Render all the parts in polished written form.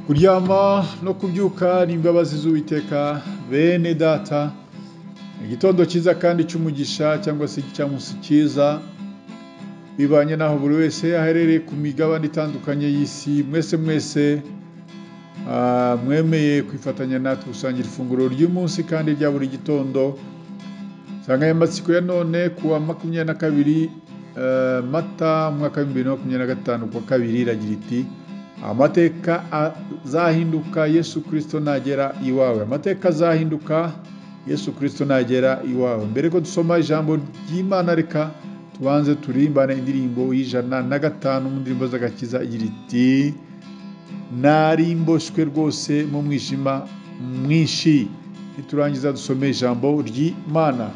Kuryama no kubyuka ni imbabazi z'Uwiteka. Bene data, igitondo cyiza kandi cy'umugisha cyangwa se igicamunsi cyiza, bibanye n'aho buri wese aherereye ku migabane itandukanye y'isi. Mwese mwese mwemeye kwifatanya natwe gusangira ifunguro ry'umunsi kandi rya buri gitondo. Insanganyamatsiko ya none kuwa 22 Mata umwaka wa 2025 kuwa kabiri iragira iti: "Amateka azahinduka Yesu Kristo nagera iwawe." Amateka azahinduka Yesu Kristo nagera iwawe. Mbere ko dusoma ijambo ry'Imana, reka tubanze turimbane indirimbo y'105 mu ndirimbo z'agakiza igira iti: "Nari mboshywe rwose mu mwijima mwinshi." Niturangiza dusome ijambo ry'Imana.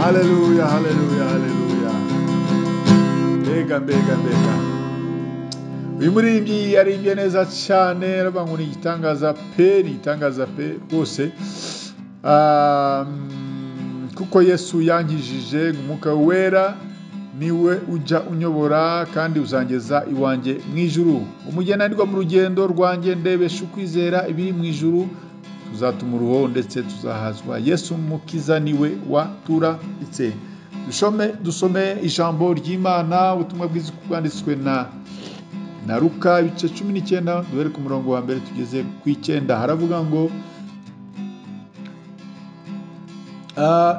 Haleluya, haleluya, haleluya. Mbega, mbega, mbega! Uyu muririmbyi yaririmbye neza cyane, aravuga ngo ni igitangaza pe, ni igitangaza pe rwose. Kuko Yesu yankijije, Umwuka Wera niwe ujya unyobora kandi uzangeza iwanjye mu ijuru. Umugenanirwa mu rugendo rwanjye, ndebesha ukwizera ibiri mu ijuru, tuzatuma uruho ndetse tuzahazwa. Yesu Mukiza niwe waturatse. Dusome ijambo ry'Imana, ubutumwa bwiza bwanditswe na Luka, ibice 19, duhere ku murongo wa 1 tugeze ku 9. Haravuga ngo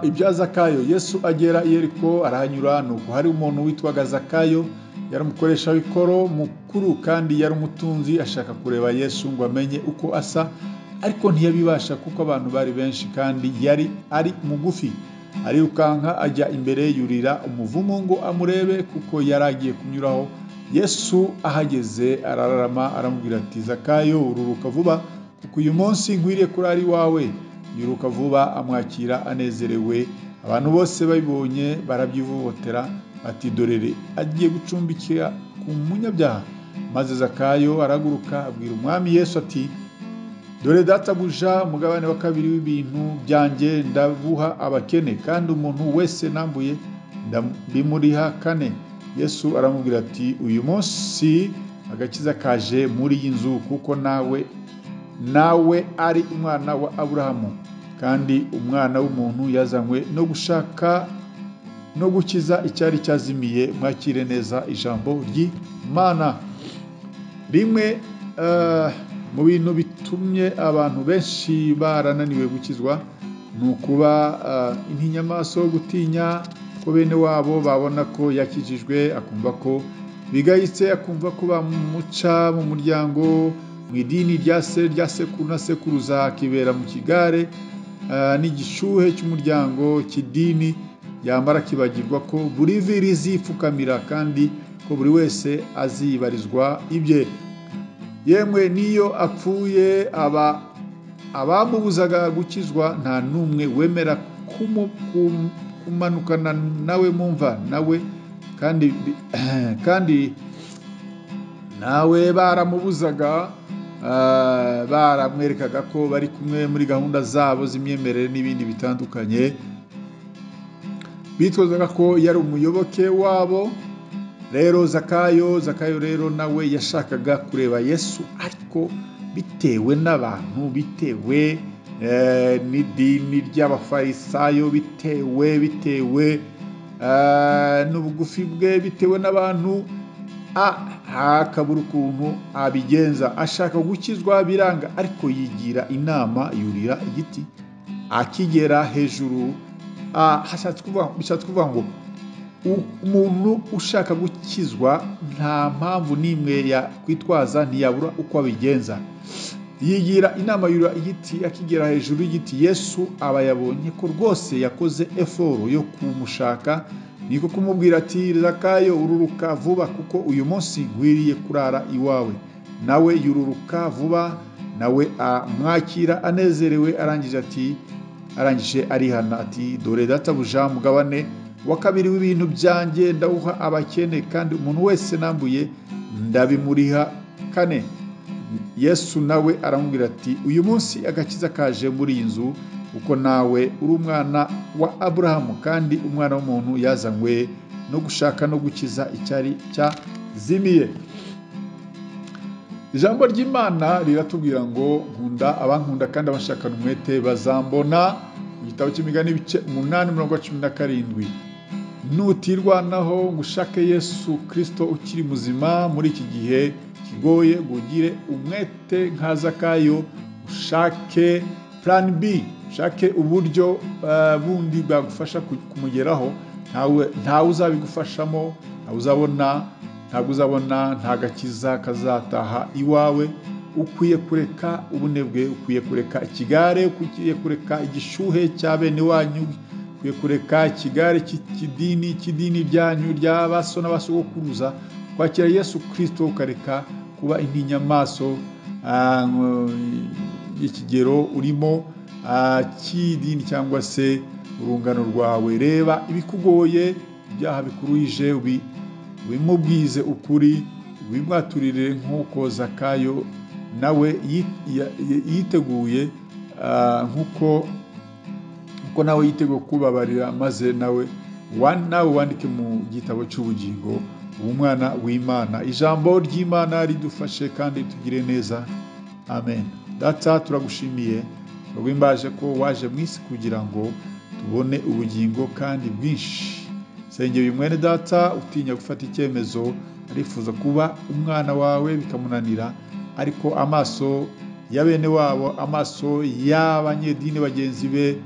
ibya Zakayo. Yesu agera i Yeriko arahanyura, nuko hari umuntu witwaga Zakayo, yari umukoresha w'ikoro mukuru kandi yari umutunzi, ashaka kureba Yesu ngo amenye uko asa, ariko ntiyabibasha kuko abantu bari benshi kandi yari ari mugufi. Arirukanka ajya imbere, yurira umuvumu ngo amurebe kuko yari agiye kunyuraho. Yesu ahageze arararama, aramubwira ati: "Zakayo, ururuka vuba, kuko uyu munsi nkwiriye kurara iwawe." Yiruka vuba amwakira anezerewe. Abantu bose babibonye barabyivovotera bati: "Dorere agiye gucumbikira ku munyabyaha." Maze Zakayo arahaguruka abwira Umwami Yesu ati: "Dore databuja, umugabane wa kabiri w'ibintu byanjye ndabuha abakene, kandi umuntu wese nambuye ndabimuriha kane." Yesu aramubwira ati: "Uyu munsi agakiza kaje muri iyi nzu, kuko nawe ari umwana wa Aburahamu. Kandi Umwana w'umuntu yazanywe no gushaka no gukiza icyari cyazimiye." Mwakire neza ijambo ry'Imana. Rimwe mu bintu bitumye abantu benshi barananiwe gukizwa ni ukuba intinyamaso, gutinya ko bene wabo babona ko yakijijwe, akumva ko bigayitse, akumva ko bamuca mu muryango, mu idini rya se, rya sekuru na sekuruza, akibera mu kigare n'igishuhe cy'umuryango cy'idini, yamara akibagirwa ko buri vi rizipfukamira kandi ko buri wese azibarizwa ibye. Yemwe n'iyo apfuye, aba abamubuzaga gukizwa nta n'umwe wemera kumanukana nawe mu mva nawe, kandi nawe baramubuzaga, baramwerekaga ko bari kumwe muri gahunda zabo z'imyemerere n'ibindi bitandukanye. Bitwazaga ko yari umuyoboke wabo. Rero Zakayo rero nawe yashakaga kureba Yesu, ariko bitewe n'abantu, bitewe n'idini ry'Abafarisayo, bitewe n'ubugufi bwe, bitewe n'abantu, hakabura ukuntu abigenza. Ashaka gukizwa biranga, ariko yigira inama, yurira igiti. Akigera hejuru, bishatse kuvuga ngo umuntu ushaka gukizwa nta mpamvu n'imwe yakwitwaza, ntiyabura uko abigenza. Yigira inama, yurira igiti. Akigera hejuru y'igiti, Yesu aba yabonye ko rwose yakoze effort yo kumushaka, niko kumubwira ati: "Zakayo, ururuka vuba, kuko uyu munsi nkwiriye kurara iwawe." Nawe yururuka vuba, nawe amwakira anezerewe. Arangije arihana ati: "Dore databuja, mugabane wa kabiri w'ibintu byanjye ndawuha abakene, kandi umuntu wese nambuye ndabimuriha kane." Yesu nawe aramubwira ati: "Uyu munsi agakiza kaje muri iyi nzu, kuko nawe uri umwana wa Aburahamu. Kandi Umwana w'umuntu yazanywe no gushaka no gukiza icyari cyazimiye." Ijambo ry'Imana riratubwira ngo: "Nkunda abankunda, kandi abashakana umwete bazambona." Mu gitabo cy'Imigani, ibice 8, umurongo wa 17. Nutirwanaho ngo ushake Yesu Kirisito ukiri muzima muri iki gihe kigoye, ngo ugire umwete nka Zakayo, ushake plan B, ushake uburyo bundi bwagufasha kumugeraho, ntawe uzabigufashamo, ntawe uzabona, ntabwo uzabona, nta gakiza kazataha iwawe. Ukwiye kureka ubunebwe, ukwiye kureka ikigare, ukwiye kureka igishuhe cya bene wanyu, ukwiye kureka ikigare cy'idini ryanyu rya ba so n'abasogokuruza, kwakira Yesu Kirisito, ukareka kuba intinyamaso y'ikigero urimo cy'idini cyangwa se Urungano rwawe, reba ibikugoye, ibyaha bikuruhije, ubimubwize ukuri, ubimwaturire nk'uko Zakayo nawe yiteguye, nk'uko nawe yiteguye kubabarira, maze nawe wandike mu gitabo cy'ubugingo umwana w'Imana. Ijambo ry'Imana ridufashe kandi tugire neza. Amen. Data, turagushimiye, turaguhimbaje ko waje mu isi kugira ngo tubone ubugingo kandi bwinshi. Sengera uyu mwene data utinya gufata icyemezo, arifuza kuba umwana wawe bikamunanira, ariko amaso ya bene wabo, amaso y'abanyedini bagenzi be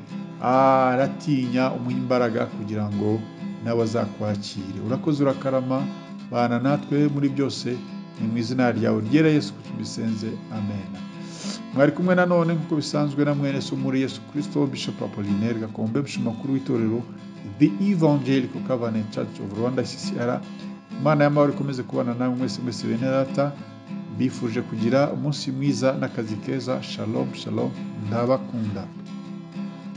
aratinya, umuha imbaraga kugira ngo nawe azakwakire. Urakoze, urakarama, bana natwe muri byose, ni mu izina ryawe ryera Yesu tubisenze, amen. Mwari kumwe nanone nk'uko bisanzwe na mwene so muri Yesu Kristo, Bishop Apollinaire Gakombe, umushumba mukuru w'itorero The Evangelical Covenant Church of Rwanda CCR. Imana y'amahoro ikomeze kubana namwe mwese mwese bene data. Mbifuje kugira umunsi mwiza n'akazi keza. Shalom shalom, ndabakunda.